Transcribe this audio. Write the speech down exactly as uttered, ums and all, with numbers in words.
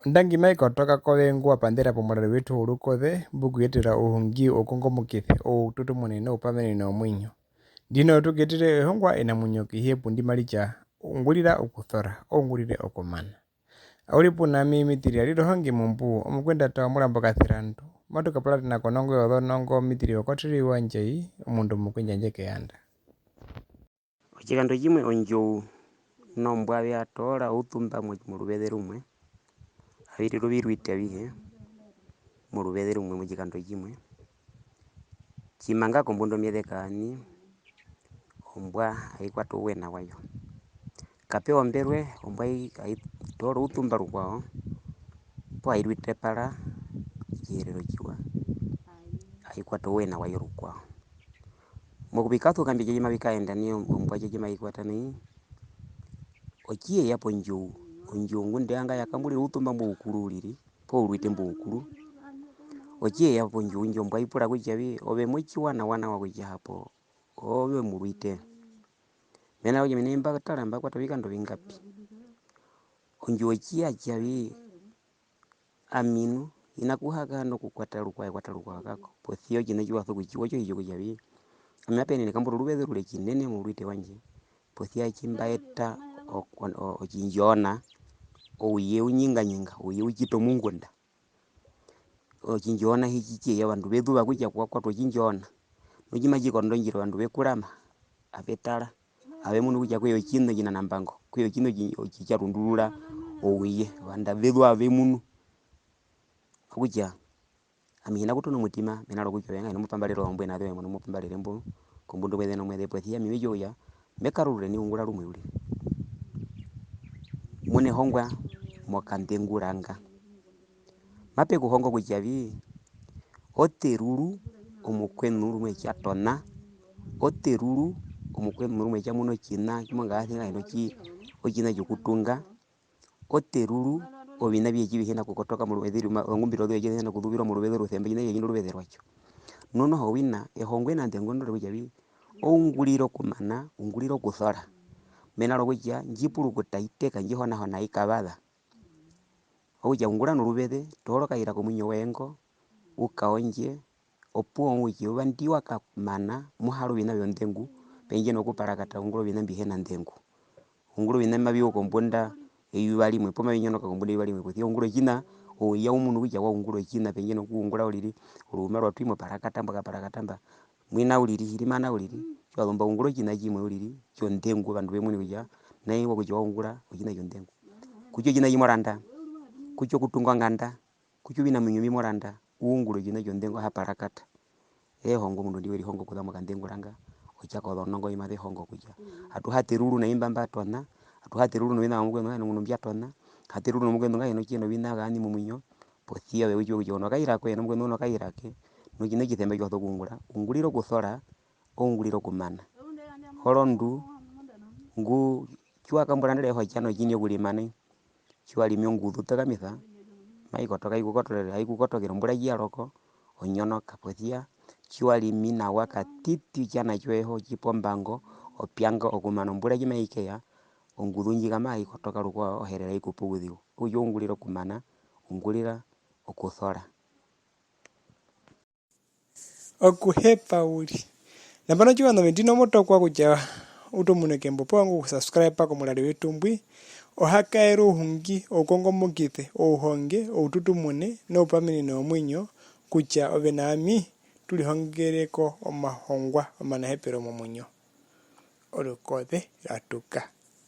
Ondangi mai kotoka kove ngu wa panḓera pomurari wetu wOrukoze, mbu ku yetera ouhungi, oukongomokise, oututumune noupamenene womuinyo. Ndino tu ku etere ehongwa enamuinyo kehi yepu ndi mari tja, Ungurira okusora, oungurire okumana. Au ri pu na ami Mitiri Ariro Honge Mumbu, omukwendata womurambo Kaserandu, matu kapuratena konongo yozonongo Mitiri Kokotori wa Ndjai, omundu omukwendjandje keyanda. Otjikando tjimwe ondjou nombwa vya toora outumba mo-, moruveze rumwe, avi rire ovirwite avihe moruveze rumwe motjikando tjimwe. Tjimanga kombunda omieze kaaṋi, ombwa ai kwata ouwena wayo. Kape wa omberwe, ombwa ai, ai toora outumba rukwao, poo ai rwita epara, Otjiherero tjiwa, ai kwata ouwena wayo rukwao. Mokupikasa okambindja tji mavi kaenda nai, ombwa tji mai kwata nai, otji ye ya pondjou, ondjou ngunda anga ya kamburira outumba imbo oukuru uriri, poo ourwite imbo oukuru, otji ye ya pondjou ndjo, ombwa i pura kutja vi, ove mo tjiwa nawa nawa kutja hapo ove omurwite. Mena rokutja mena mba tara mba kwata ovikando vingapi. Ondjou otji ya tja vi, ami nu hi na kuhaka nokukwata rukwao, e kwata rukwao kako. Posia otjiṋa tji wa sokutjiwa otjo itjo kutja vi, ami mape ya nai e kambura oruveze orure tjinene mourwite wandje, posia tji mba eta o-, o-, o-, otjindjoona, ouye u nyinganyinga, ouye u tjita omungunda. Otjindjoona hi tji tje ya ovandu ve zuva kutja kwa kwatwa otjindjoona. Nu tji matji kondo ondjira ovandu ve kurama, ave tara, ave munu kutja kwe ya otjiṋa otjinanambango, kwe ya otjiṋa otji-, otji tja rundurura ouye, ovandu ave zuva ave munu. Okutja, ami hi na kutona omutima, mena rokutja ove ngahino mo pambarere ozombwena zoye, mo pambarere mbo, kombunda omueze nomueze, posia ami me tjiwa kutja me karurure nai ungura rumwe uriri. Mune hongwa mokandenguranga. Mape ku hongo kutja vi, o teruru omukweṋu rumwe tja tona, o teruru omukweṋu rumwe tja muna otjiṋa, tji mo ngaasi ngahino tji-, otjiṋa tjokutunga, o teruru oviṋa vye tji vi hi na kukotoka moruveze, ozongumbiro zoye tji ze hi na kuzuvirwa moruveze orusemba, otjiṋa tji tji na oruveze rwatjo. Nu noho wina, ehongo enanḓengu ndo rokutja vi, o ungurire okumana, ungurira okusora. Mena rokutja, ndji purukuta i teka, ndji honahona i kavaza. Okutja ungura noruveze, toora okahira komuinyo woye ngo, u kaondje, opuwo kutja eyuva ndi wa kamana, mo hara oviṋa vyonḓengu, pendje nokuparakata, ungura oviṋa mbi hi na nḓengu. Ungura oviṋa mbi mavi u kombunda eyuva rimwe, poo mavi nyonoka kombunda eyuva rimwe, posia ungura otjiṋa, ouye au munu kutja wa ungura otjiṋa, pendje nokuungura uriri, oruma rwa twi mo parakata mbo kaparakata mba, mwina uriri, hi ri mana uriri, tji wa zu mba ungura otjiṋa tjimwe uriri, tjonḓengu, ovandu ve mune kutja nai wa kutja wa ungura otjiṋa tjonḓengu. Kutja otjiṋa tji mo randa, kutja okutunga onganda, kutja ovinamuinyo mbi mo randa, u ungure otjiṋa tjonḓengu, a ha parakata. Ehongo omundu ndi we rihongo okuza mokandenguranga, otja kozonongo mbi maze hongo kutja, atu ha teruru na imba mba tona, atu ha teruru noviṋa vyomukweṋu ngahino ngunda mbya tona, ha teruru nomukweṋu ngahino tje na oviṋa kaaṋi momuinyo, posia ove u tjiwe kutja u nokaira koye nomukweṋu u nokaira ke, nu otjiṋa otjisemba tji wa sokuungura, ungurira okusora, o ungurira okumana. Orondu, ngu, tji wa kambura nandarire e ho tja notjiṋa okurimana, tji wa rimi onguzu takamisa, mai kotoka, ai ku kotorere, ai ku kotokere ombura tji ya roko, o nyonoka. Posia, tji wa rimi nawa katiti otjiṋa tjoye ho tji pa ombango, o pyanga okumana ombura tji mai keya, onguzu ndji kamaai kotoka rukwao, o herera ai ku pe ouzeu. Okutja o ungurira okumana, ungurira okusora. Okuhepa uriri. Nambano, tjiwaṋa ove, ndino mo tokwa kutja u tu mune kembo, poo u vanga okusubscriba komurari wetu mbwi, o ha kaere ouhungi, oukongomokise, ouhonge, oututumune, noupamenene womuinyo, kutja ove na ami tu rihongere ko omahongwa omanahepero momuinyo. Orukoze rwa tuka.